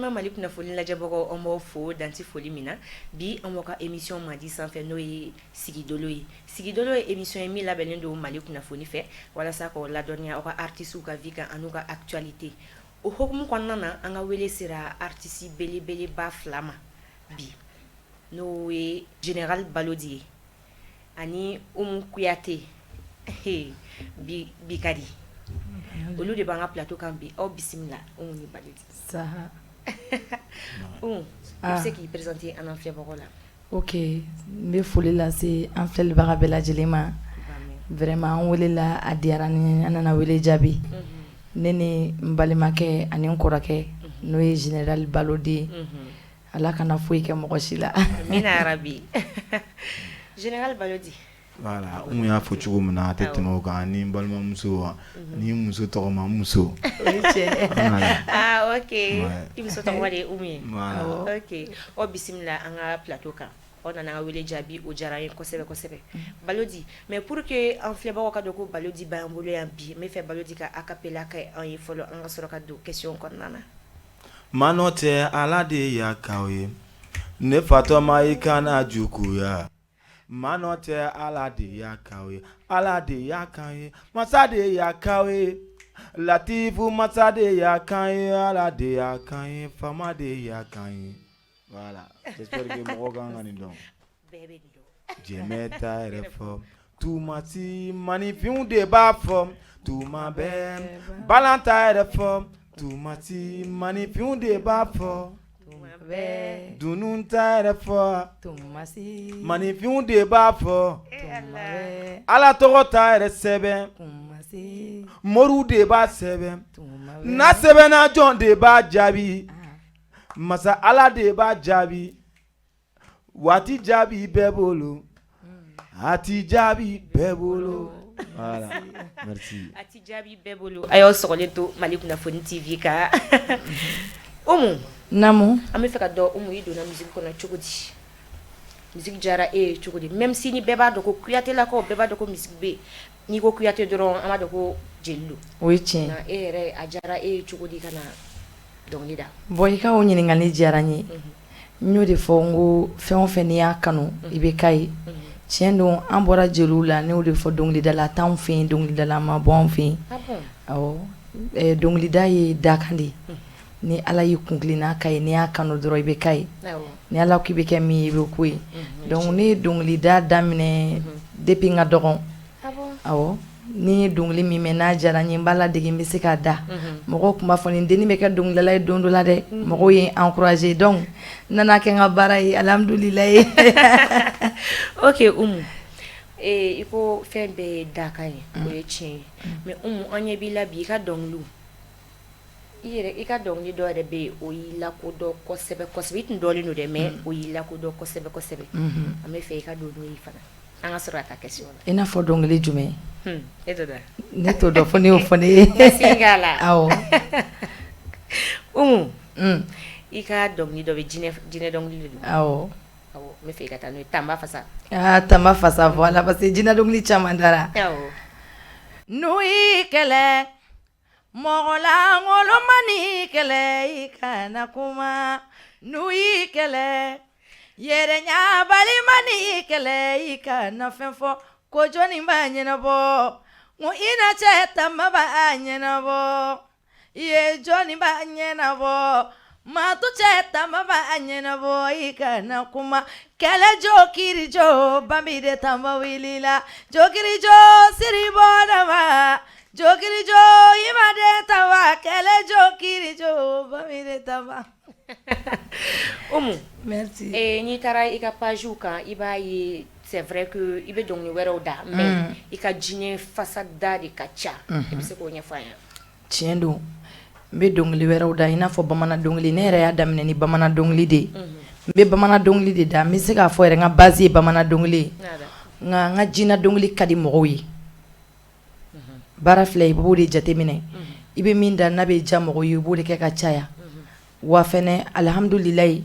Balima Mali kunnafoni lajɛbagaw, an b'aw fo dan tɛ foli min na. Bi, an b'aw ka émission mandi sanfɛ, n'o ye Sigidolo ye. Sigidolo ye émission ye min labɛnnen don Mali kunnafoni fɛ walasa k'aw ladɔnniya aw ka artistes ka vie kan an'u ka actualité. O hukumu kɔnɔna na, an ka wele sera artiste belebeleba fila ma bi, n'o ye Général Balodi ye ani Umu Kuyate. Bi bi ka di, olu de b'an ka plateau kan bi. Aw bisimila, Umu ni Balodi. Umu, i bɛ se k'i présenter an filɛbagaw la? Ok, n bɛ foli lase an filɛlibaga bɛɛ lajɛlen ma. Vraiment, an welela, a diyara n ye, an nana wele jaabi. Ne ni n balimakɛ ani n kɔrɔkɛ, n'o ye Général Balodi ye. Ala kana foyi kɛ mɔgɔ si la. Amina yarabi. Général Balodi. Voilà, Umu y'a fɔ cogo min na, a tɛ tɛmɛ o kan. Ni n balimamuso, ni muso tɔgɔma muso. O ye tiɲɛ. Ah ok, i muso tɔgɔma de ye Umu ye. Ok, aw bisimila an ka plateau kan. Aw nana an ka wele jaabi, o diyara an ye kosɛbɛ kosɛbɛ, Balodi. Mais pour que an filɛbagaw ka dɔn ko Balodi b'an bolo yan bi, n bɛ fɛ Balodi ka acapella kɛ an ye fɔlɔ, an ka sɔrɔ ka don question kɔnɔna na. Manɔ tɛ, Ala de y'a k'aw ye. Ne fatɔma, i kana juguya. Manɔ tɛ, Ala de y'a k'aw ye, Ala de y'a k'an ye, masa de y'a k'aw ye, Latifu masa de y'a k'an ye, Ala de y'a k'an ye, faama de y'a k'an ye. Voilà, j'espère que mɔgɔw kan ka nin dɔn. Bɛɛ bɛ nin dɔn. Jɛmɛ t'a yɛrɛ fɔ tumasi, maninfinw de b'a fɔ tuma bɛɛ. Balan t'a yɛrɛ fɔ tumasi, maninfinw de b'a fɔ. Dunun t'a yɛrɛ fɔ, maninfinw de b'a fɔ. Ala tɔgɔ t'a yɛrɛ sɛbɛn, moriw de b'a sɛbɛn. N'a sɛbɛnna, jɔn de b'a jaabi? Masa Ala de b'a jaabi. Waati jaabi bɛɛ bolo, a ti jaabi bɛɛ bolo. Voilà, merci. A ti jaabi bɛɛ bolo. A y'aw sɔgɔlen to Mali Kunnafoni TV kan. Umu. Naamu. An bɛ fɛ ka dɔn, Umu, i donna musique kɔnɔ cogo di? Musique diyara e ye cogo di? Même si ni bɛɛ b'a dɔn ko Kuyatelakaw bɛɛ b'a dɔn ko musique bɛ yen. N'i ko Kuyate dɔrɔn, an b'a dɔn ko jeli don. O ye tiɲɛ. Nka e yɛrɛ, a diyara e ye cogo di ka na dɔnkili da? Bon, i ka o ɲininkali diyara n ye. N y'o de fɔ, n ko fɛn o fɛn, n'i y'a kanu, i bɛ k'a ye. Tiɲɛ don, an bɔra jeliw la. Ne y'o de fɔ, dɔnkilidala t'anw fɛ yen, dɔnkilidala ma bɔ anw fɛ yen. Awɔ, dɔnkilida ye dakan de ye. Ni Ala y'i kuntilenna k'a ye, n'i y'a kanu dɔrɔn, i bɛ k'a ye. Ni Ala ko k'i bɛ kɛ min ye, i bɛ k'o ye. Donc ne ye dɔnkilida daminɛ depuis n ka dɔgɔn. Awɔ, ni ye dɔnkili min mɛn, n'a diyara n ye, n b'a ladege, n bɛ se k'a da. Mɔgɔw tun b'a fɔ nin dennin bɛ kɛ dɔnkilidala ye don dɔ la dɛ. Mɔgɔw ye n encouragé, donc n nana kɛ n ka baara ye, alhamdulilayi. Ok Umu, i ko fɛn bɛɛ ye dakan ye, o ye tiɲɛ ye. Mais Umu, an ɲɛ b'i la bi, i ka dɔnkiliw, i yɛrɛ i ka dɔnkili dɔ yɛrɛ bɛ yen, o y'i lakodɔn kosɛbɛ kosɛbɛ. I tun dɔnlen don dɛ, mais o y'i lakodɔn kosɛbɛ kosɛbɛ. An bɛ fɛ i ka don n'o ye fana, an ka sɔrɔ ka taa question na. I n'a fɔ dɔnkili jumɛn? E t'o dɔn? Ne t'o dɔn, fo n'i y'o fɔ ne ye. Ka la. Awɔ. Umu, i ka dɔnkili dɔ bɛ, jinɛ dɔnkili de don. Awɔ. Awɔ, n bɛ fɛ i ka taa n'o ye, Tanba Fasa. Ah, Tanba Fasa, voilà, parce que jinɛ dɔnkili caman dara. Awɔ. N'u y'i kɛlɛ, mɔgɔ lankolon man'i kɛlɛ, i kana kuma. N'u y'i kɛlɛ, yɛrɛ ɲabali man'i kɛlɛ, i kana fɛn fɔ. Ko jɔnni b'a ɲɛnabɔ? N ko i na cɛ, Tanba b'a ɲɛnabɔ. I ye jɔnni b'a ɲɛnabɔ? Matu cɛ, Tanba b'a ɲɛnabɔ. I kana kuma. Kɛlɛ jo, kiri jo, bambi de Tanba wulila. Jokiri jo, siri bɔdama. Jokiri jo, i ma den Tanba. Kɛlɛ jo, kiri jo, bambi de Tanba. Umu. Merci. N'i taara i ka page kan, i b'a ye, c'est vrai que i bɛ dɔnkili wɛrɛw da, mais i ka jinɛ fasa da de ka ca. I bɛ se k'o ɲɛfɔ an ye? Tiɲɛ don, n bɛ dɔnkili wɛrɛw da, i n'a fɔ bamanan dɔnkili. Ne yɛrɛ y'a daminɛ ni bamanan dɔnkili de ye. N bɛ bamanan dɔnkili de da. N bɛ se k'a fɔ yɛrɛ, n ka base ye bamanan dɔnkili ye, nka n ka jinɛ dɔnkili ka di mɔgɔw ye. Baara filɛ, i b'o de jateminɛ. I bɛ min da, n'a bɛ diya mɔgɔw ye, i b'o de kɛ ka caya. Wa fɛnɛ, alihamudulilayi,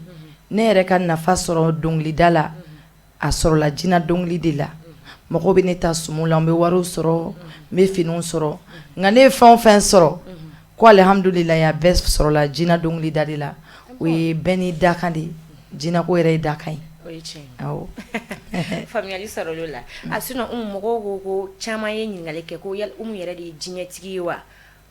ne yɛrɛ ka nafa sɔrɔ dɔnkilida la, a sɔrɔla jinɛ dɔnkili de la. Mɔgɔw bɛ ne ta sumu la, n bɛ wariw sɔrɔ, n bɛ finiw sɔrɔ. Nka ne ye fɛn o fɛn sɔrɔ, ko alihamudulilayi, a bɛɛ sɔrɔla jinɛ dɔnkili da de la. O ye bɛɛ n'i dakan de ye, jinɛko yɛrɛ ye dakan ye. O ye tiɲɛ ye. Awɔ. Faamuyali sɔrɔla o la. A sinon Umu, mɔgɔw ko ko caman ye ɲininkali kɛ ko yali Umu yɛrɛ de ye jinɛtigi ye wa?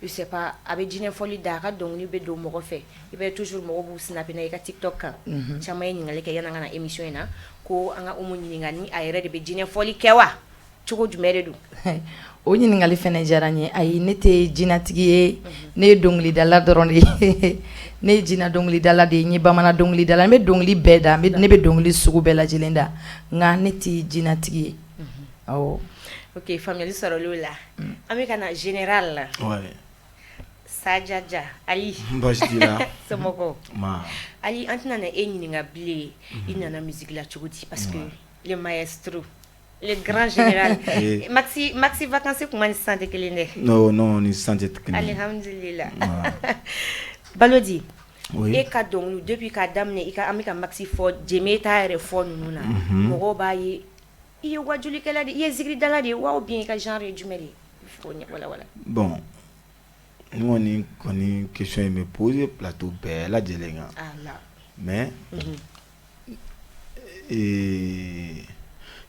Je sais pas, a bɛ jinɛfɔli da, a ka dɔnkili bɛ don mɔgɔ fɛ, i b'a ye toujours mɔgɔw b'u snapper n'a ye i ka TikTok kan. Caman ye ɲininkali kɛ yani an ka na émission in na ko an ka Umu ɲininka ni a yɛrɛ de bɛ jinɛfɔli kɛ wa? Cogo jumɛn de don? O ɲininkali fana diyara n ye. Ayi, ne tɛ jinɛtigi ye, ne ye dɔnkilidala dɔrɔn de ye. Ne ye jinɛ dɔnkilidala de ye, n ye bamanan dɔnkilidala, n bɛ dɔnkili bɛɛ da, ne bɛ dɔnkili sugu bɛɛ lajɛlen da, nka ne tɛ jinɛtigi ye. Awɔ. Ok, faamuyali sɔrɔla o la. An bɛ ka na général la. Ouais. Sajaja Ali. Baasi t'i la. Somɔgɔw? Ma. Ali, an tɛna na e ɲininka bilen i nana musique la cogo di, parce que le maestro, le grand général. Maxi Maxi vacances kuma ni sisan tɛ kelen dɛ. Non non, ni sisan tɛ kelen. Alihamudulila. Balodi. Oui. E ka dɔnkili depuis k'a daminɛ i ka an bɛ ka Maxi fɔ Jeme ta yɛrɛ fɔ ninnu na. Mɔgɔw b'a ye i ye wajulikɛla de ye, i ye zikiridala de ye wa ou bien i ka genre ye jumɛn de ye? Fo wala wala. Bon, n kɔni question in bɛ poser plateau bɛɛ lajɛlen kan. Ala. Mais i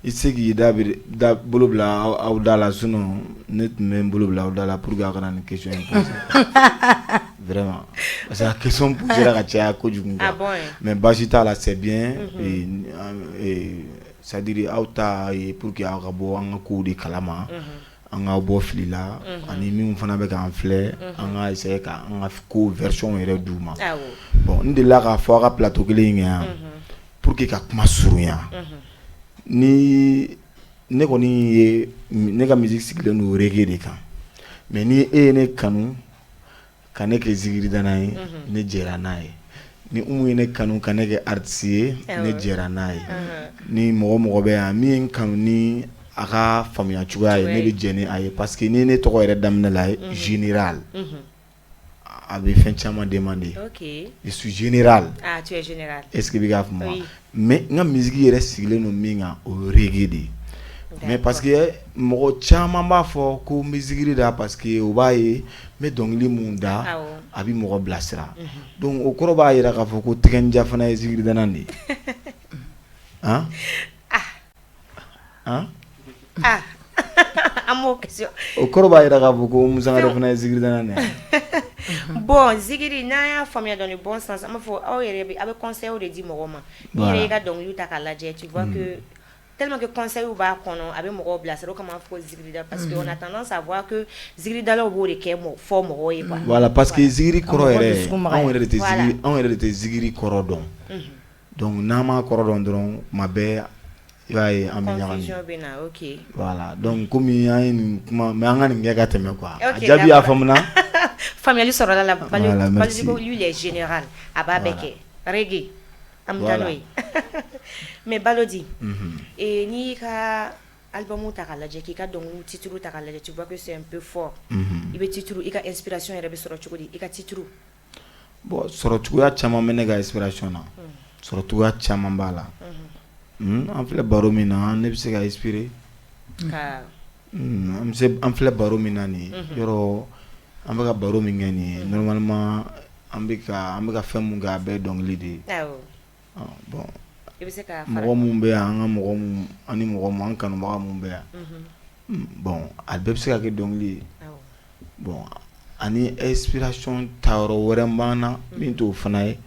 tɛ se k'i da da bolo bila aw da la, sinon ne tun bɛ n bolo bila aw da la pour que aw kana nin question in poser vraiment, parce que a question posera ka caya kojugu quoi. Ah bon? Mais baasi t'a la, c'est bien, c'est à dire aw ta ye pour que aw ka bɔ an ka kow de kalama, an ka bɔ fili la, ani minnu fana bɛ k'an filɛ, an ka essayer ka an ka ko version yɛrɛ d'u ma. Bon, n delila k'a fɔ aw ka plateau kelen in kan yan pour que ka kuma surunya. Ni ne kɔni ye, ne ka musique sigilen don reggae de kan, mais ni e ye ne kanu ka ne kɛ zikiridana ye, ne jɛra n'a ye. Ni Umu ye ne kanu ka ne kɛ artiste ye, ne jɛra n'a ye. Ni mɔgɔ mɔgɔ bɛ yan min ye n kanu ni a ka faamuya cogoya ye, ne bɛ jɛn ni a ye, parce que ni ne tɔgɔ yɛrɛ daminɛ la général, a bɛ fɛn caman demander. Je suis général. Ah, tu es général. Est-ce que i bɛ k'a faamu? Mais n ka musique yɛrɛ sigilen don min kan, o ye reggae de ye. Mais parce que mɔgɔ caman b'a fɔ ko n bɛ zikiri da parce que u b'a ye n bɛ dɔnkili mun da, a bɛ mɔgɔ bilasira. Donc o kɔrɔ b'a jira k'a fɔ ko Tigɛnja fana ye zikiridana de ye. Han? Han? Ah. An b'o question. O kɔrɔ b'a jira k'a fɔ ko Umu Sangare fana ye zikiridana de ye. Bon, zikiri, n'an y'a faamuya dans le bon sens, an b'a fɔ aw yɛrɛ bɛ, aw bɛ conseil de di mɔgɔw ma. N'i yɛrɛ y'i ka dɔnkiliw ta k'a lajɛ, tu vois que tellement que conseil b'a kɔnɔ, a bɛ mɔgɔw bilasira, o kama an b'a fɔ ko zikirida, parce que on a tendance à voir que zikiridalaw b'o de kɛ fɔ mɔgɔw ye quoi. Voilà, parce que zikiri kɔrɔ yɛrɛ, anw yɛrɛ de tɛ zikiri, anw yɛrɛ de tɛ zikiri kɔrɔ dɔn. Donc n'an m'a kɔrɔ dɔn dɔrɔn, tuma bɛɛ i b'a ye an bɛ ɲagami. Confusion bɛ na, ok. Voilà, donc komi an ye nin kuma, mais an ka nin kɛ ka tɛmɛ quoi. A jaabi y'a faamu na. Faamuyali sɔrɔla la. Voilà, merci. Balodi ko lui il est général, a b'a bɛɛ kɛ. Reggae, an bɛ taa n'o ye. Mais Balodi, n'i y'i ka album ta k'a lajɛ, k'i ka dɔnkiliw titre ta k'a lajɛ, tu vois que c'est un peu fort. I bɛ titre, i ka inspiration yɛrɛ bɛ sɔrɔ cogo di, i ka titre? Bon, sɔrɔ cogoya caman bɛ ne ka inspiration na. Sɔrɔ cogoya caman b'a la. An filɛ baro min na, ne bɛ se ka inspirer. Ka An bɛ se, an filɛ baro min na nin ye, yɔrɔ an bɛ ka baro min kɛ nin ye, normalement an bɛ ka fɛn mun kɛ, a bɛɛ ye dɔnkili de ye. Bon, I bɛ se ka fara mɔgɔ mun bɛ yan, an ka mɔgɔ mun, ani mɔgɔ mun, an kanubaga mun bɛ yan. Bon, a bɛɛ bɛ se ka kɛ dɔnkili ye. Bon, ani inspiration ta yɔrɔ wɛrɛ b'an na min t'o fana ye.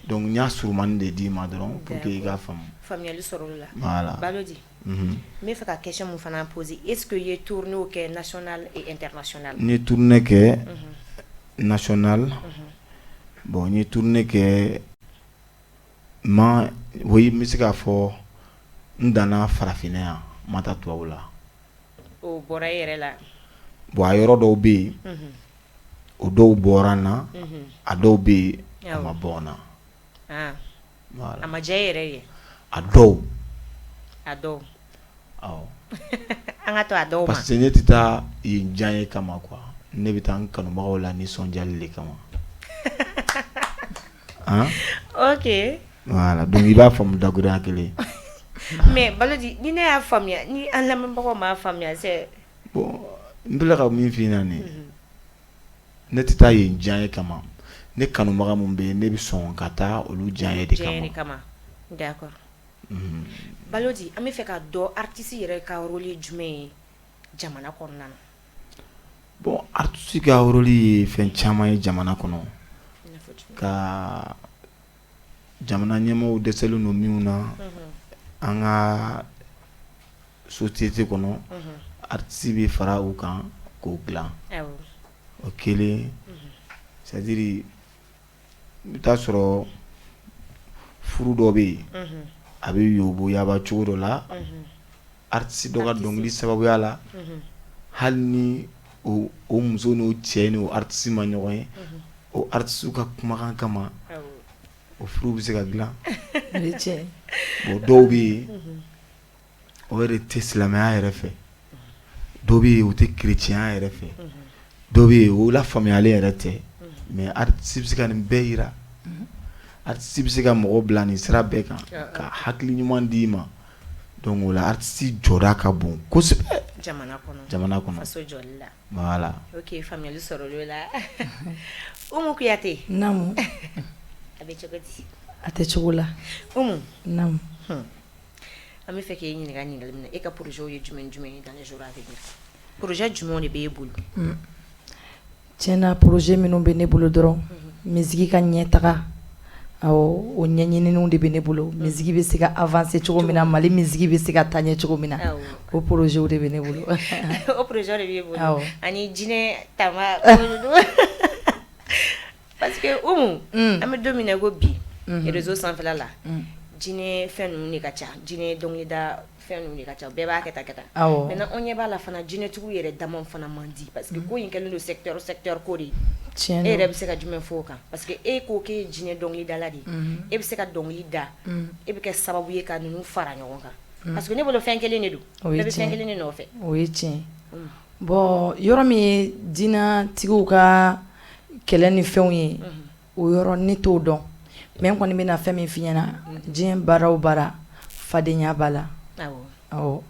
Donc n y'a surumani de d'i ma dɔrɔn pour que i k'a faamu. Faamuyali sɔrɔla o la. Voilà. Balodi, n bɛ fɛ ka question mun fana poser, est-ce que i ye tournée kɛ national et international? N ye tournée kɛ national. Bon, n ye tournée kɛ ma, oui, n bɛ se k'a fɔ n danna farafinna yan, n ma taa tubabu la. O bɔra e yɛrɛ la? Bon, a yɔrɔ dɔw bɛ yen, o dɔw bɔra n na, a dɔw bɛ yen, a ma bɔ n na. Voilà. A ma diya e yɛrɛ ye? A dɔw. A dɔw. Awɔ. An ka to a dɔw ma. Parce que ne tɛ taa yen diya ye kama quoi. Ne bɛ taa n kanubagaw la nisɔndiyali de kama. Han? Ok. Voilà, donc i b'a faamu dakurunya kelen. Mais Balodi, ni ne y'a faamuya, ni an lamɛnbagaw m'a faamuya, c'est Bon, n bɛ ka min f'i ɲɛna nin ye, ne tɛ taa yen diya ye kama. Ne kanubaga min bɛ yen, ne bɛ sɔn ka taa olu diya ye de kama. D'accord. Balodi, an bɛ fɛ ka dɔn artiste yɛrɛ ka rôle ye jumɛn ye jamana kɔnɔna na? Bon, artiste ka rôle ye fɛn caman ye jamana kɔnɔ, ka jamana ɲɛmɔgɔw dɛsɛlen don minnu na an ka société kɔnɔ, artiste bɛ fara u kan k'o dilan. O kelen, c'est à dire i bɛ taa sɔrɔ furu dɔ bɛ yen, a bɛ yoboyaba cogo dɔ la, artiste dɔ ka dɔnkili sababuya la, hali ni o muso n'o cɛ ni o artiste ma ɲɔgɔn ye, o artiste ka kumakan kama, o furu bɛ se ka dilan. Bon, dɔw bɛ yen, o yɛrɛ tɛ silamɛya yɛrɛ fɛ, dɔw bɛ yen, o tɛ kerecɛnya yɛrɛ fɛ, dɔw bɛ yen, o lafaamuyalen yɛrɛ tɛ. Mais artiste bɛ se ka nin bɛɛ jira, artiste bɛ se ka mɔgɔ bila nin sira bɛɛ kan, ka hakili ɲuman d'i ma. Donc o la, artiste jɔda ka bon kosɛbɛ jamana kɔnɔ. Jamana kɔnɔ. Faso jɔli la. Voilà. Ok, faamuyali sɔrɔla o la. Umu Kuyate. Naamu. A bɛ cogo di? A tɛ cogo la. Umu. Naamu. An bɛ fɛ k'e ɲininka ɲininkali min na, e ka projet ye jumɛn jumɛn ye dans les jours à venir? Projet jumɛnw de b'e bolo? Tiɲɛna, projet minnu bɛ ne bolo dɔrɔn, musique ka ɲɛ taga, awɔ, o ɲɛɲininiw de bɛ ne bolo. Musique bɛ se ka avancer cogo min na, Mali musique bɛ se ka taa ɲɛ cogo min na, o projet de bɛ ne bolo. O projet de b'e bolo. Awɔ. Ani jinɛ tama, parce que Umu, an bɛ don min na i ko bi, réseau sanfɛla la, jinɛ fɛn ninnu de ka ca, jinɛ dɔnkilida fɛn ninnu de ka ca, bɛɛ b'a kɛ tan kɛ tan. Maintenant, an ɲɛ b'a la fana, jinɛtigiw yɛrɛ dama fana man di, parce que ko in kɛlen don secteur secteur ko de ye. Tiɲɛ. E yɛrɛ bɛ se ka jumɛn fɔ o kan? Parce que e ko k'e ye jinɛ dɔnkilidala de ye, e bɛ se ka dɔnkili da, e bɛ kɛ sababu ye ka ninnu fara ɲɔgɔn kan, parce que ne bolo, fɛn kelen de don, bɛɛ bɛ fɛn kelen de nɔfɛ. O ye tiɲɛ. Bon, yɔrɔ min ye jinɛtigiw ka kɛlɛ ni fɛnw ye, o yɔrɔ ne t'o dɔn. Mais n kɔni bɛna fɛn min f'i ɲɛna, diɲɛ baara o baara, fadenya b'a la. Awɔ,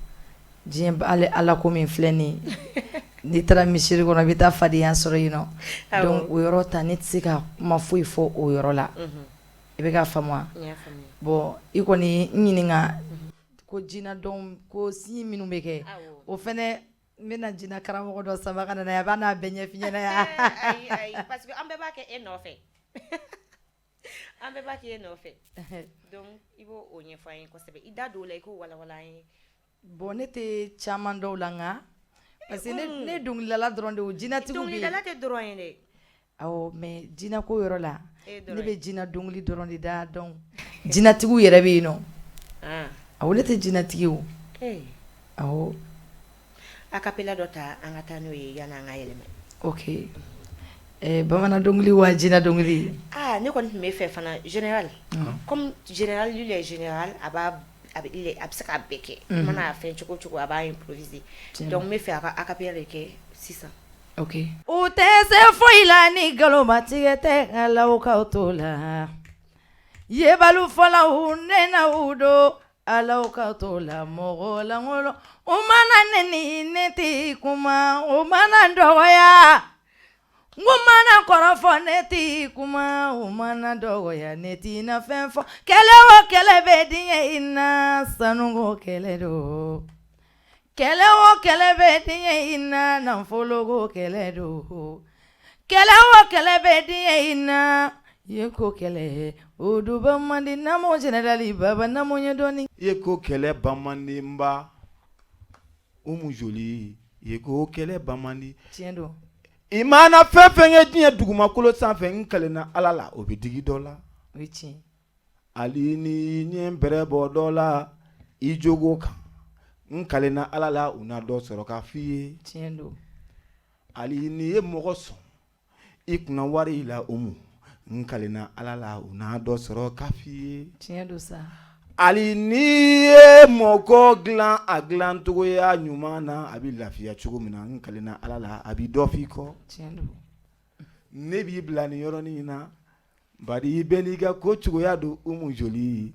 diɲɛ, hali Ala ko min filɛ nin ye, n'i taara misiri kɔnɔ, i bɛ taa fadenya sɔrɔ yen nɔ. Donc o yɔrɔ ta, ne tɛ se ka kuma foyi fɔ o yɔrɔ la. I bɛ ka faamu wa? Bon, i kɔni n ɲininka ko jinɛ dɔn ko si minnu bɛ kɛ, o fɛnɛ, n bɛna jinɛ karamɔgɔ dɔ sama ka na n'a ye, a b'a n'a bɛɛ ɲɛf'i ɲɛna yan. Ayi, parce que an bɛɛ b'a kɛ e nɔfɛ, an bɛɛ b'a kɛ e nɔfɛ. Donc i b'o o ɲɛfɔ an ye kosɛbɛ, i da don o la, i k'o walawala an ye. Bon, ne tɛ caman dɔw la, nka parce que ne dɔnkilidala dɔrɔn de, o jinɛtigiw bɛ yen. Dɔnkilidala tɛ dɔrɔn ye dɛ. Awɔ, mais jinɛko yɔrɔ la, ne bɛ jinɛ dɔnkili dɔrɔn de da. Donc jinɛtigiw yɛrɛ bɛ yen nɔ. Awɔ, ne tɛ jinɛtigi o. Awɔ. A cappella dɔ ta, an ka taa n'o ye yanni an ka yɛlɛma. Ok, bamanan dɔnkili wa jinɛ dɔnkili? Aa, ne kɔni tun bɛ fɛ fana, général, comme général, lui, il est général, a b'a a bɛ a bɛ se k'a bɛɛ kɛ, i mana a fɛn cogo o cogo, a b'a improviser. Donc n bɛ fɛ a ka a cappella de kɛ sisan. Ok. U tɛ se foyi la ni nkalonmatigɛ tɛ, Alaw k'aw to la yebalu fɔlaw ne n'aw don, Alaw k'aw to la mɔgɔ lankolon. U mana neni, ne tɛ kuma, u mana dɔgɔya, n ko mana kɔrɔfɔ, ne tɛ kuma, u mana dɔgɔya, ne tɛna fɛn fɔ. Kɛlɛ o kɛlɛ bɛ diɲɛ in na, sanuko kɛlɛ don. Kɛlɛ o kɛlɛ bɛ diɲɛ in na, nafoloko kɛlɛ don. Kɛlɛ o kɛlɛ bɛ diɲɛ in na, ye ko kɛlɛ o duba man di. Namo général baba namo ɲɛ dɔɔni. I ko kɛlɛ ban man di n ba Umu Joli, i ko kɛlɛ ban man di. Tiɲɛ don. I mana fɛn fɛn ye diɲɛ dugumakolo sanfɛ, n kalenna Ala la, o bɛ digi dɔ la. O ye tiɲɛ. Hali ni ɲɛ bɛrɛ bɔ dɔ la i jogo kan, n kalenna Ala la, u na dɔ sɔrɔ k'a f'i ye. Tiɲɛ don. Hali n'i ye mɔgɔ sɔn i kunna wari la, Umu, n kalenna Ala la, u na dɔ sɔrɔ k'a f'i ye. Tiɲɛ don sa. Hali n'i ye mɔgɔ dilan a dilancogoya ɲuman na, a bɛ lafiya cogo min na, n kalenna Ala la, a bɛ dɔ f'i kɔ. Tiɲɛ don. Ne b'i bila nin yɔrɔnin in na, bari bɛɛ n'i ka ko cogoya don. Umu Joli,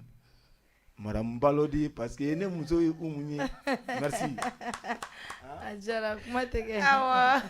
madame Balodi, parce que ne muso ye Umu ye. Merci. A diyara, kuma tɛ kɛ. Awɔ.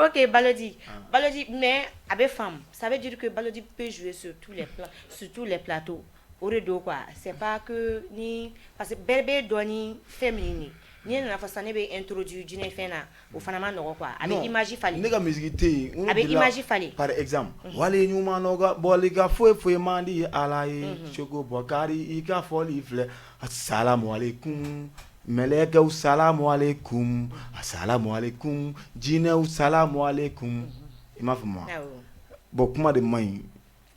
Ok, Balodi. Balodi, mais a bɛ faamu. Ça veut dire que Balodi peut jouer sur tous les plans, sur tous les plateaux. O de don quoi. C'est pas que ni parce que bɛɛ bɛ dɔn ni fɛn min ye. Ni nana fɔ sisan ne bɛ introduire jinɛ fɛn na, o fana ma nɔgɔ quoi. A bɛ image falen. Ne ka musique tɛ yen. A bɛ image falen. Par exemple, wali ɲuman nɔgɔ bɔli ka foyi foyi man di Ala ye. Seko Bɔkari i ka fɔli filɛ. Asalamu alaikum. Mɛlɛkɛw salamu alaikum. Asalamu alaikum. Jinɛw salamu alaikum. I m'a faamu wa? Bon, kuma de man ɲi.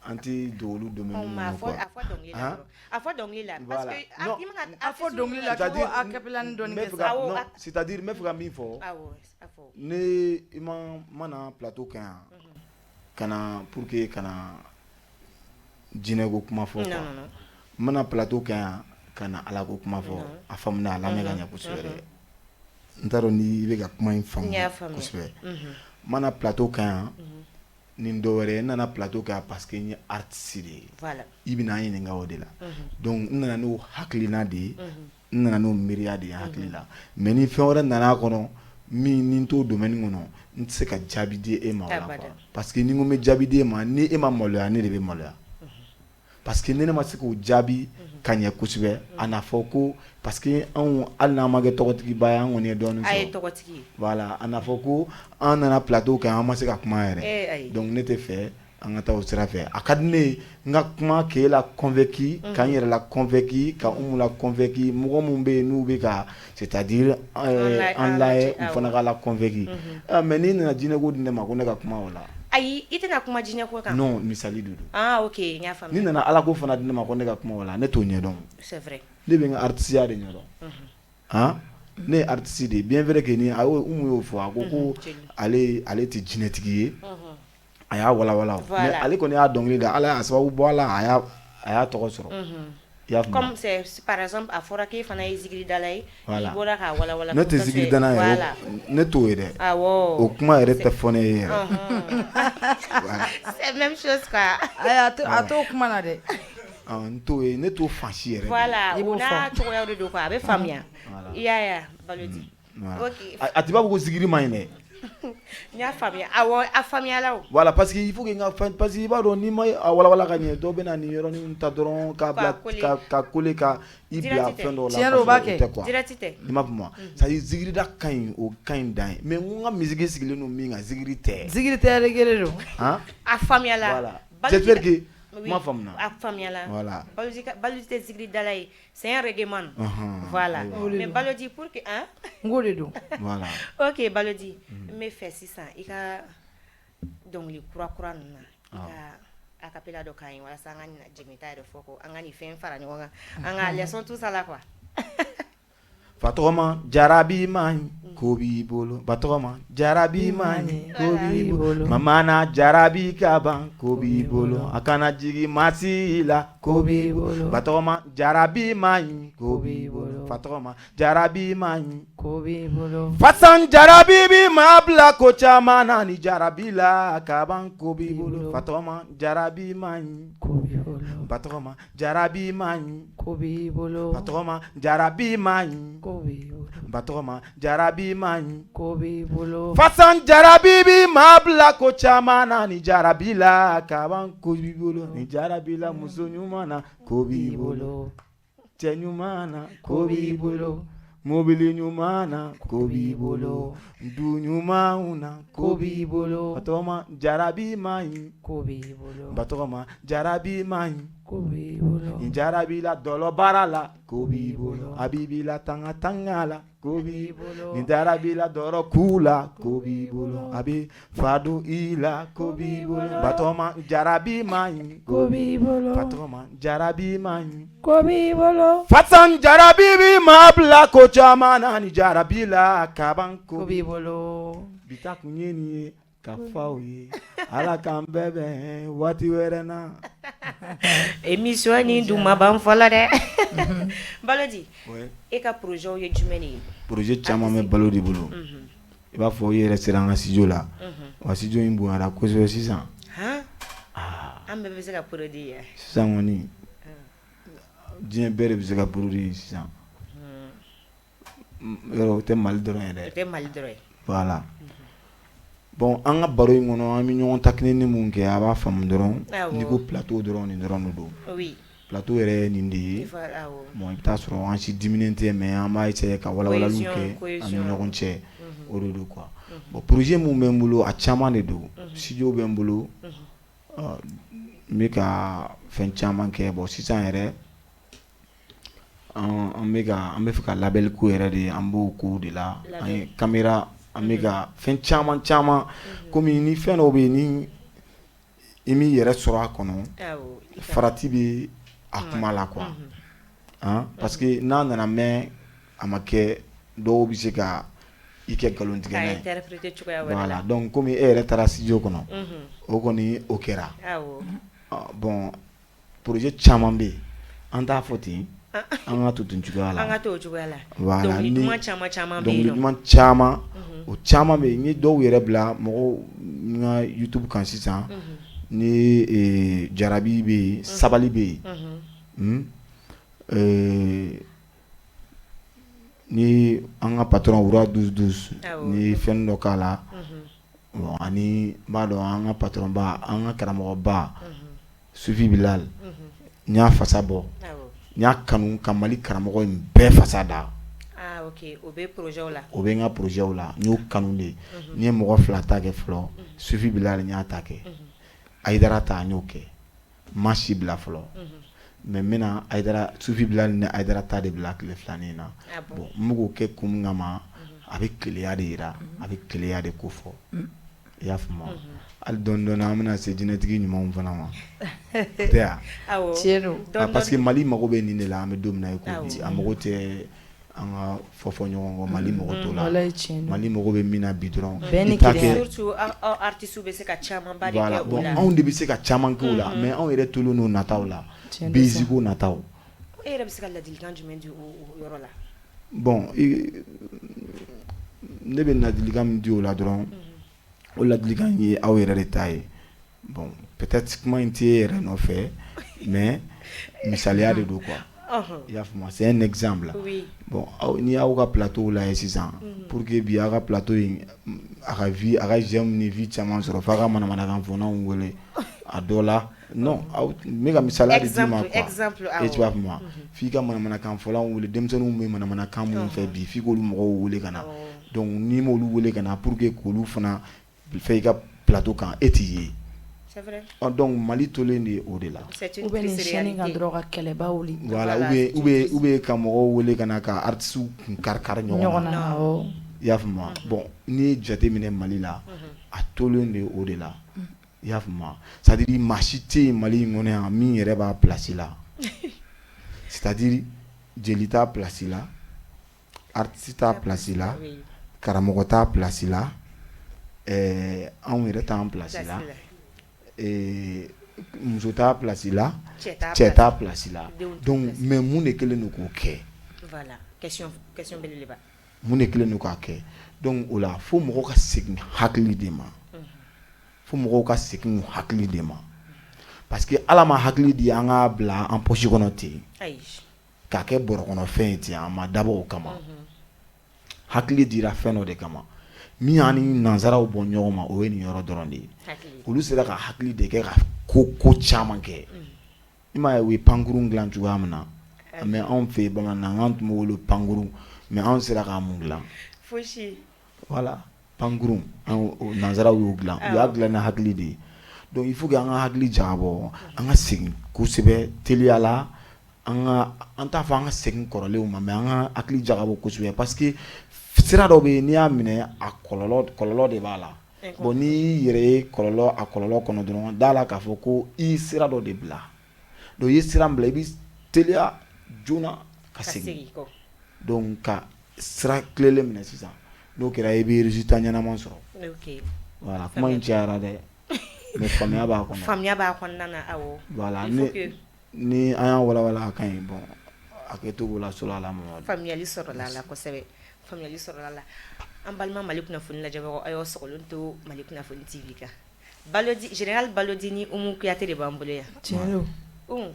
An tɛ don olu domaine kɔnɔ quoi. A fɔ dɔnkili la. A fɔ dɔnkili la parce que i mana a fɔ dɔnkili la ko a cappella ni dɔɔni kɛ sa. Non, c'est-à-dire n bɛ fɛ ka min fɔ. Awɔ, a fɔ. Ne i ma mana plateau kan yan ka na pour que ka na jinɛko kuma fɔ quoi. Non, non. N mana plateau kan yan ka na Ala ko kuma fɔ. A faamuna, a lamɛn ka ɲɛ kosɛbɛ dɛ. N t'a dɔn ni i bɛ ka kuma in faamu kosɛbɛ. N mana plateau kan yan ni dɔ wɛrɛ, n nana plateau kan yan parce que n ye artiste de ye. Voilà. I bɛna an ɲininka o de la. Donc n nana n'o hakilina de ye. N nana n'o miiriya de ye hakili la. Mais ni fɛn wɛrɛ nana a kɔnɔ min ni n t'o domaine kɔnɔ, n tɛ se ka jaabi di e ma o la quoi. Parce que ni n ko n bɛ jaabi di e ma, ni e ma maloya, ne de bɛ maloya. Parce que ni ne ma se k'o jaabi ka ɲɛ kosɛbɛ, a n'a fɔ ko parce que anw hali n'an ma kɛ tɔgɔtigiba ye, an kɔni ye dɔɔnin sɔrɔ. A ye tɔgɔtigi ye. Voilà, a n'a fɔ ko an nana plateau kan an ma se ka kuma yɛrɛ. Donc ne tɛ fɛ an ka taa o sira fɛ. A ka di ne ye n ka kuma k'e la convaincu, ka n yɛrɛ la convaincu, ka Umu la convaincu, mɔgɔ minnu bɛ yen n'u bɛ ka c'est à dire an lajɛ, u fana ka la convaincu. Mais n'i nana jinɛko di ne ma ko ne ka kuma o la. Ayi, i tɛna kuma jinɛko kan. Non, misali de don. Ah ok, n y'a faamuya. N'i nana Ala ko fana di ne ma ko ne ka kuma o la, ne t'o ɲɛdɔn. C'est vrai. Ne bɛ n ka artiste de ɲɛdɔn. Han, ne ye artiste de ye, bien vrai que ni a y'o Umu y'o fɔ, a ko ko ale tɛ jinɛtigi ye. A y'a walawala, mais ale kɔni y'a dɔnkili da, Ala y'a sababu bɔ a la, a y'a tɔgɔ sɔrɔ. I y'a faamu? Comme c'est par exemple a fɔra k'e fana ye zikiridala ye. Voilà. I bɔra k'a walawala. Ne tɛ zikiridala yɛrɛ, ne t'o ye dɛ. Awɔ. O kuma yɛrɛ tɛ fɔ ne ye yɛrɛ. C'est même chose quoi. Ayi, a t'o kuma na dɛ. N t'o ye, ne t'o fan si yɛrɛ. Voilà, o n'a cogoya de don quoi, a bɛ faamuya. I y'a ye Balodi. Ok. A t'i b'a fɔ ko zikiri man ɲi dɛ. N y'a faamuya, awɔ, a faamuyala o. Voilà, parce que il faut que n ka fɛn, parce que i b'a dɔn n'i ma a walawala ka ɲɛ, dɔw bɛ na nin yɔrɔnin ta dɔrɔn k'a bila ka coller ka i bila fɛn dɔw la. Tiɲɛ don, o b'a kɛ. Direct tɛ. I m'a faamu wa? C'est à dire zikirida ka ɲi, o ka ɲi dan ye, mais n ko n ka musique sigilen don min kan, zikiri tɛ. Zikiri tɛ, reggae don. Han? A faamuyala. Voilà. J'espère que kuma faamuna. A faamuyala. Voilà. Balodi tɛ zikiridala ye, c'est un reggae man. Voilà. Mais Balodi pour que hein? N k'o de don. Voilà. Ok Balodi, n bɛ fɛ sisan i ka dɔnkili kura kura ninnu na, i ka a cappella dɔ k'an ye walasa an ka jɛmita yɛrɛ fɔ ko an ka nin fɛn fara ɲɔgɔn kan, an ka leçon tout ça la quoi. Batɔgɔma jarabi man ɲi ko b'i bolo, Batɔgɔma jarabi man ɲi ko b'i bolo, mama na jarabi ka ban ko b'i bolo, a kana jigin maa si la ko b'i bolo, Batɔgɔma jarabi man ɲi ko b'i bolo, Batɔgɔma jarabi man ɲi ko b'i bolo, fasan jarabi bi maa bila ko caman na ni jarabi la ka ban ko b'i bolo, Batɔgɔma jarabi man ɲi ko b'i bolo, Batɔgɔma jarabi man ɲi ko b'i bolo, Batɔgɔma jarabi man ɲi ko b'i bolo, Batɔgɔma jarabi man ɲi ko b'i bolo, fasan jarabi bi maa bila ko caman na ni jarabi la ka ban ko b'i bolo, ni jarabi la muso ɲuman na ko b'i bolo, cɛ ɲuman na ko b'i bolo, mobili ɲuman na ko b'i bolo, du ɲumanw na ko b'i bolo, Batɔgɔma jarabi man ɲi ko b'i bolo, Batɔgɔma jarabi man ɲi ko b'i bolo, ni jarabi la dɔlɔ baara la ko b'i bolo, a b'i la tanga tanga la ko b'i bolo, ni jarabi la dɔrɔ ku la ko b'i bolo, a bɛ fadu i la ko b'i bolo, Batɔgɔma jarabi man ɲi ko b'i bolo, Batɔgɔma jarabi man ɲi ko b'i bolo, fasan jarabi bi maa bila ko caman na ni jarabi la kaban ko b'i bolo. Bi ta kun ye nin ye ka fɔ aw ye, Ala k'an bɛɛ bɛn waati wɛrɛ na. Émission nin dun ma ban fɔlɔ dɛ. Balodi, e ka projet ye jumɛn de ye? Projet caman bɛ Balodi bolo. I b'a fɔ i yɛrɛ sera an ka studio la. Wa studio in bonyara kosɛbɛ sisan. Han? An bɛɛ bɛ se ka produit ye. Sisan kɔni diɲɛ bɛɛ de bɛ se ka produit sisan. Yɔrɔ o tɛ Mali dɔrɔn ye dɛ. O tɛ Mali dɔrɔn ye. Voilà. Bon, an ka baro in kɔnɔ, an bɛ ɲɔgɔn taquiner mun kɛ, a b'a faamu dɔrɔn. N'i ko plateau dɔrɔn, nin dɔrɔn de don. Plateau yɛrɛ ye nin de ye. Bon, i bɛ taa sɔrɔ an si diminen tɛ, mais an b'a essayer ka walawalaliw kɛ an ni ɲɔgɔn cɛ, o de don quoi. Bon, projet mun bɛ n bolo, a caman de don. Studio bɛ n bolo, n bɛ ka fɛn caman kɛ. Bon, sisan yɛrɛ an bɛ ka an bɛ fɛ ka label ko yɛrɛ de, an b'o ko de la. An ye caméra, an bɛ ka fɛn caman caman. Komi ni fɛn dɔw bɛ yen, ni i m'i yɛrɛ sɔrɔ a kɔnɔ, farati bɛ a kuma la quoi, han, parce que n'a nana mɛn a ma kɛ, dɔw bɛ se ka i kɛ nkalontigɛla ye. Voilà, donc komi e yɛrɛ taara studio kɔnɔ, o kɔni o kɛra. Bon, projet caman bɛ yen, an t'a fɔ ten, an ka to ten cogoya la. An ka to o cogoya la. Voilà, dɔnkili duman caman caman bɛ yen. Dɔnkili duman caman, o caman bɛ yen. N ye dɔw yɛrɛ bila mɔgɔw n ka YouTube kan sisan. Ni jarabi bɛ yen, sabali bɛ yen, ni an ka patron Roi 12 12 ni fɛn dɔ k'a la. Bon, ani n b'a dɔn an ka patron ba, an ka karamɔgɔba Sufi Bilal, n y'a fasa bɔ, n y'a kanu ka Mali karamɔgɔ in bɛɛ fasa da. O bɛ projet la. O bɛ n ka projet la, n y'o kanu de. N ye mɔgɔ fila ta kɛ fɔlɔ, Sufi Bilal n y'a ta kɛ, Ayidara ta n y'o kɛ, n ma si bila fɔlɔ. Mais n bɛna Ayidara, Sufi Bilal ni Ayidara ta de bila tile filanin na. Bon, n bɛ k'o kɛ kun min kama, a bɛ keleya de jira, a bɛ keleya de ko fɔ. I y'a faamu? Hali dɔɔni dɔɔni an bɛna se jinɛtigi ɲumanw fana ma, tɛ yan? Tiɲɛ don. Parce que Mali mago bɛ nin de la, an bɛ don min na i ko bi. A mago tɛ an ka fɔ fɔ ɲɔgɔn kɔ, Mali mago t'o la. Mali mago bɛ min na bi dɔrɔn, i t'a kɛ. Surtout aw artistes bɛ se ka camanba de kɛ o la. Bon, anw de bɛ se ka caman kɛ o la, mais anw yɛrɛ tolen don nataw la, buzz ko nataw. E yɛrɛ bɛ se ka ladilikan jumɛn di o yɔrɔ la? Bon, ne bɛ ladilikan min di o la dɔrɔn, o ladilikan ye aw yɛrɛ de ta ye. Bon, peut-être kuma in tɛ e yɛrɛ nɔfɛ, mais misaliya de don quoi. I y'a faamu? C'est un exemple. Bon, aw n'i y'aw ka plateau lajɛ sisan, pour que bi aw ka plateau in a ka vues, a ka j'aime ni vues caman sɔrɔ, f'a ka manamanakan fɔlaw wele a dɔ la. Non, aw, n bɛ ka misaliya de d'i ma quoi. Exemple. E tu b'a faamu? F'i ka manamanakan fɔlaw wele, denmisɛnninw bɛ manamanakan minnu fɛ bi, f'i k'olu mɔgɔw wele ka na. Donc n'i m'olu wele ka na pour que k'olu fana fɛ i ka plateau kan, e t'i ye. C'est vrai. Donc Mali tolen de o de la. Ou bien nin chaîne kan dɔrɔn ka kɛlɛba wuli. Voilà, ou bien ka mɔgɔw wele ka na ka artistes kun kari kari ɲɔgɔn na. Awɔ. I y'a faamu? Bon, n'i ye jate minɛ Mali la, a tolen de o de la. I y'a faamu? C'est à dire maa si tɛ yen Mali in kɔnɔ yan min yɛrɛ b'a place la. C'est à dire jeli t'a place la, artiste t'a place la, karamɔgɔ t'a place la, anw yɛrɛ t'an place la, muso t'a place la, cɛ t'a place la. Donc mais mun de kɛlen don k'o kɛ? Voilà, question question belebeleba. Mun de kɛlen don k'a kɛ? Donc o la fo mɔgɔw ka segin hakili de ma. Fo mɔgɔw ka segin u hakili de ma. Parce que Ala ma hakili di an k'a bila an poche kɔnɔ ten. K'a kɛ bɔrɔ kɔnɔ fɛn ye ten, a ma dabɔ o kama. Hakili dira fɛn dɔ de kama. Min y'an ni nanzaraw bɔ ɲɔgɔn ma, o ye nin yɔrɔ dɔrɔn de ye. Olu sera ka hakili de kɛ ka ko caman kɛ. I m'a ye u ye pankurun dilan cogoya min na. Mais anw fɛ yen bamanankan an tun b'o wele pankurun, mais anw sera k'a mun dilan? Fosi. Voilà, pankurun, nanzaraw y'o dilan, u y'a dilan ni hakili de ye. Donc il faut que an ka hakili jagabɔ, an ka segin kosɛbɛ teliya la, an ka an t'a fɔ an ka segin kɔrɔlenw ma, mais an ka hakili jagabɔ kosɛbɛ, parce que sira dɔ bɛ yen, n'i y'a minɛ, a kɔlɔlɔ de b'a la. Bon, n'i y'i yɛrɛ ye kɔlɔlɔ a kɔlɔlɔ kɔnɔ dɔrɔn, da la k'a fɔ ko i ye sira dɔ de bila. Donc i ye sira min bila, i bɛ teliya joona ka segin. Donc ka sira tilenlen minɛ sisan, n'o kɛra i bɛ résultat ɲɛnama sɔrɔ. Voilà, kuma in cayara dɛ, mais faamuya b'a kɔnɔ. Faamuya b'a kɔnɔna na, awɔ. Voilà, ni an y'a walawala a ka ɲi. Bon, hakɛto b'o la, sɔrɔ ala Mamadu. Faamuyali sɔrɔla a la kosɛbɛ, faamuyali sɔrɔla a la. An balima Mali kunnafoni lajɛbagaw, a y'aw sɔgɔlen to Mali kunnafoni TV kan. Balodi, général Balodi ni Umu Kuyate de b'an bolo yan. Tiɲɛ don. Umu,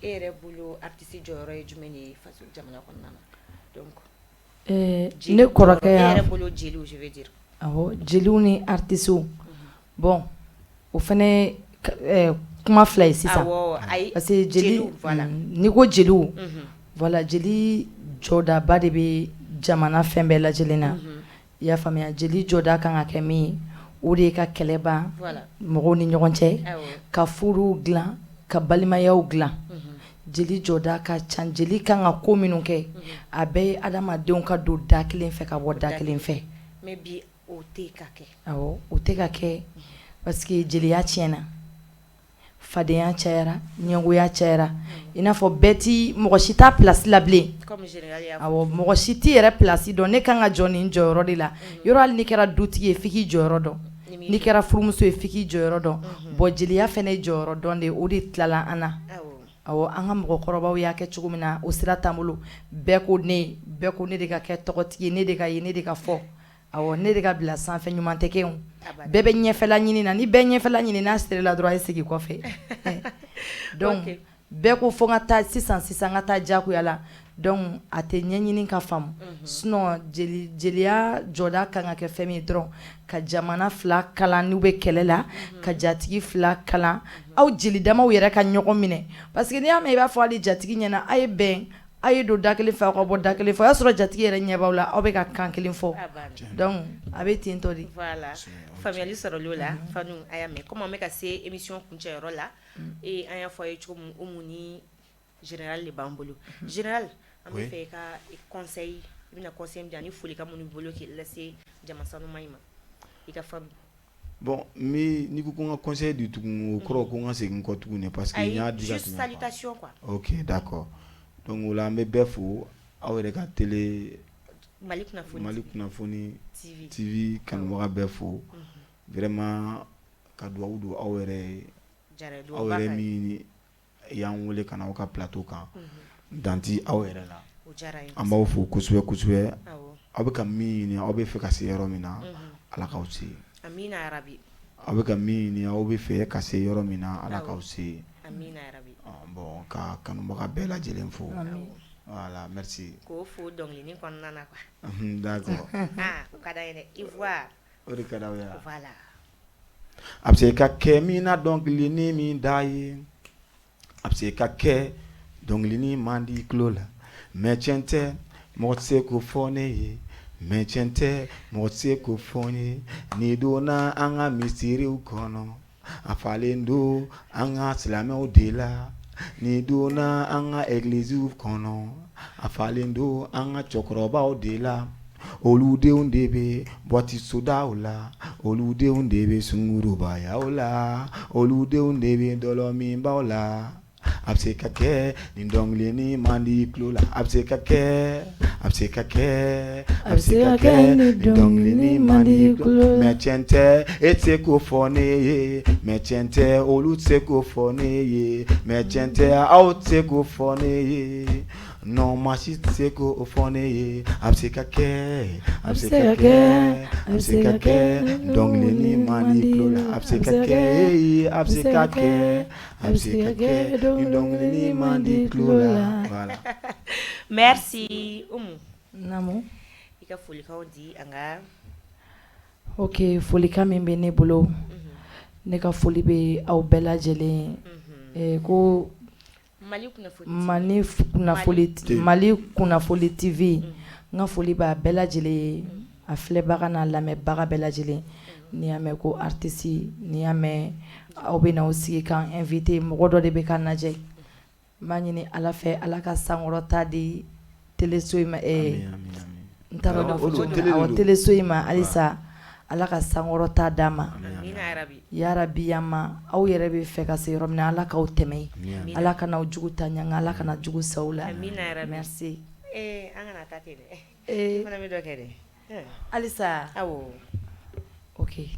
e yɛrɛ bolo, artiste jɔyɔrɔ ye jumɛn de ye faso jamana kɔnɔna na? Donc ne kɔrɔkɛ e y'a yɛrɛ bolo, jeliw, je veux dire. Awɔ, jeliw ni artistes, bon, o fana kuma fila ye sisan. Ayi. Parce que jeli, Jeliw, voilà. N'i ko jeliw, voilà, jeli jɔdaba de bɛ jamana fɛn bɛɛ lajɛlen na. I y'a faamuya, jeli jɔda kan ka kɛ min ye, o de ye ka kɛlɛ ban mɔgɔw ni ɲɔgɔn cɛ, ka furuw dilan, ka balimayaw dilan. Jeli jɔda ka ca. Jeli kan ka ko minnu kɛ, a bɛɛ ye adamadenw ka don da kelen fɛ, ka bɔ da kelen fɛ. Mais bi, o tɛ ka kɛ. Awɔ, o tɛ ka kɛ parce que jeliya tiɲɛna, fadenya cayara, ɲɛgoya cayara. I n'a fɔ bɛɛ ti, mɔgɔ si t'a place la bilen. Comme général y'a fɔ. Awɔ, mɔgɔ si t'i yɛrɛ place dɔn. Ne kan ka jɔ nin jɔyɔrɔ de la. Yɔrɔ, hali n'i kɛra dutigi ye, f'i k'i jɔyɔrɔ dɔn. N'i kɛra furumuso ye, f'i k'i jɔyɔrɔ dɔn. Bon, jeliya fɛnɛ ye jɔyɔrɔ dɔn de ye. O de tilala an na. Awɔ, an ka mɔgɔkɔrɔbaw y'a kɛ cogo min na, o sira t'an bolo. Bɛɛ ko ne, bɛɛ ko ne de ka kɛ tɔgɔtigi ye, ne de ka ye, ne de ka fɔ, awɔ, ne de ka bila sanfɛ. Ɲuman tɛ kɛ o. Bɛɛ bɛ ɲɛfɛla ɲini na. Ni bɛɛ ɲɛfɛla ɲini, n'a serila dɔrɔn, a ye segin kɔfɛ. Donc bɛɛ ko fo n ka taa sisan sisan, n ka taa diyagoya la. Donc a tɛ ɲɛɲini ka faamu. Sinon jeli, jeliya jɔda kan ka kɛ fɛn min ye dɔrɔn, ka jamana fila kalan n'u bɛ kɛlɛ la, ka jatigi fila kalan, aw jeli damaw yɛrɛ ka ɲɔgɔn minɛ. Parce que n'i y'a mɛn, i b'a fɔ hali jatigi ɲɛna, a ye bɛn, a ye don da kelen fɛ, aw ka bɔ da kelen fɛ. O y'a sɔrɔ jatigi yɛrɛ ɲɛ b'aw la, aw bɛ ka kan kelen fɔ. Donc a bɛ ten tɔ de. Voilà, faamuyali sɔrɔla o la. Fanu, a y'a mɛn, comme an bɛ ka se émission kuncɛyɔrɔ la, ee, an y'a fɔ a ye cogo min, Umu ni général de b'an bolo. Général, an bɛ fɛ i ka conseil, i bɛna conseil min di ani folikan minnu b'i bolo k'i lase jama sanuma in ma, i ka fan. Bon, n bɛ, n'i ko ko n ka conseil di tugun, o kɔrɔ ko n ka segin kɔ tuguni, parce que n y'a di ka Juste salutation quoi. Ok, d'accord. Donc o la, an bɛ bɛɛ fo, aw yɛrɛ ka télé Mali kunnafoni. Mali kunnafoni TV. TV kanubaga bɛɛ fo vraiment, ka dugawu don aw yɛrɛ ye, aw yɛrɛ min y'an wele ka na aw ka plateau kan, dan ti aw yɛrɛ la. An b'aw fo kosɛbɛ kosɛbɛ. Aw bɛ ka min ɲini, aw bɛ fɛ ka se yɔrɔ min na, Ala k'aw se. Amina yarabi. Aw bɛ ka min ɲini, aw bɛ fɛ ka se yɔrɔ min na, Ala k'aw se. Amina yarabi. Bon, ka kanubaga bɛɛ lajɛlen fo. Voilà, merci. K'o fo dɔnkilinin kɔnɔna na quoi. D'accord. Ah, o ka d'an ye dɛ, Ivoire. O de ka d'aw ye. Voilà. A bɛ se ka kɛ min na dɔnkilinin min da ye, a bɛ se ka kɛ dɔnkilinin man di tulo la, mais tiɲɛ tɛ, mɔgɔ tɛ se k'o fɔ ne ye. Mais tiɲɛ tɛ, mɔgɔ tɛ se k'o fɔ ne ye. N'i donna an ka misiriw kɔnɔ, a falen don an ka silamɛw de la. N'i donna an ka egiliziw kɔnɔ, a falen don an ka cɛkɔrɔbaw de la. Olu denw de bɛ boîte sodaw la, olu denw de bɛ sungurubayaw la, olu denw de bɛ dɔlɔminbaw la. A bɛ se ka kɛ nin dɔnkilinin man di tulo la. A bɛ se ka kɛ, a bɛ se ka kɛ, a bɛ se ka kɛ nin dɔnkilinin man di tulo la. Mais tiɲɛ tɛ, e tɛ se k'o fɔ ne ye. Mais tiɲɛ tɛ, olu tɛ se k'o fɔ ne ye. Mais tiɲɛ tɛ, aw tɛ se k'o fɔ ne ye. Non, maa si tɛ se k'o fɔ ne ye. A bɛ se ka kɛ, a bɛ se ka kɛ, a bɛ se ka kɛ dɔnkilinin man di tulo la. A bɛ se ka kɛ, a bɛ se ka kɛ, a bɛ se ka kɛ nin dɔnkilinin man di tulo la. Voilà. Merci Umu. Naamu. I ka folikanw di an ka. Ok, folikan min bɛ ne bolo, ne ka foli bɛ aw bɛɛ lajɛlen ye ko Mali kunnafoni. Mali kunnafoni, Mali kunnafoni TV, n ka foli b'a bɛɛ lajɛlen ye, a filɛbaga n'a lamɛnbaga bɛɛ lajɛlen. N'i y'a mɛn ko artiste, n'i y'a mɛn aw bɛ n'aw sigi k'an invité, mɔgɔ dɔ de bɛ ka lajɛ. N b'a ɲini Ala fɛ, Ala ka sankɔrɔta di téléso in ma. N t'a dɔn, awɔ, téléso in ma halisa, Ala ka sankɔrɔta d'a ma yarabi. Ma aw yɛrɛ bɛ fɛ ka se yɔrɔ min na, Ala k'aw tɛmɛ, Ala kana aw jugu ta ɲanga, Ala kana jugu saw la. Merci. An kana taa ten dɛ, fana bɛ dɔ kɛ dɛ. Halisa, ok.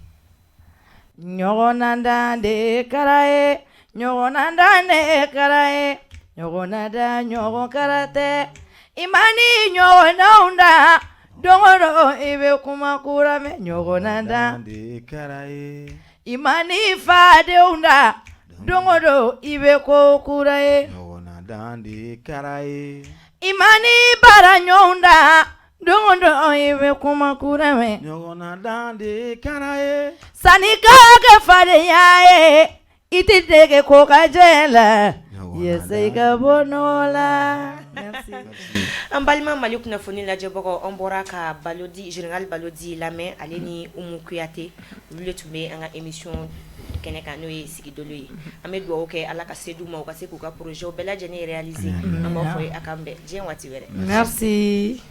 Ɲɔgɔn dan de kɛra ye, ɲɔgɔn dan de kɛra ye, ɲɔgɔn da ɲɔgɔn kɛra tɛ. I ma ni ɲɔgɔnnaw da, don o don i bɛ kuma kura mɛn. Ɲɔgɔn dan de kɛra ye. I ma ni fadenw da, don o don i bɛ ko kura ye. Ɲɔgɔn dan de kɛra ye. I ma ni baara ɲɔgɔn da, Don o don i bɛ kuma kura mɛn. Ɲɔgɔnna dan de kɛra ye. Sanni ka kɛ fadenya ye, i tɛ dege ko ka jɛ la. Yasa i ka bɔ nɔgɔ la. Merci. An balima Mali kunnafoni lajɛbagaw, an bɔra ka Balodi, général Balodi lamɛn, ale ni Umu Kuyate, olu de tun bɛ an ka émission kɛnɛ kan, n'o ye Sigidolo ye. An bɛ dugawu kɛ Ala ka se d'u ma, u ka se k'u ka projet bɛɛ lajɛlen réaliser. An b'a fɔ ye a k'an bɛn diɲɛ waati wɛrɛ. Merci.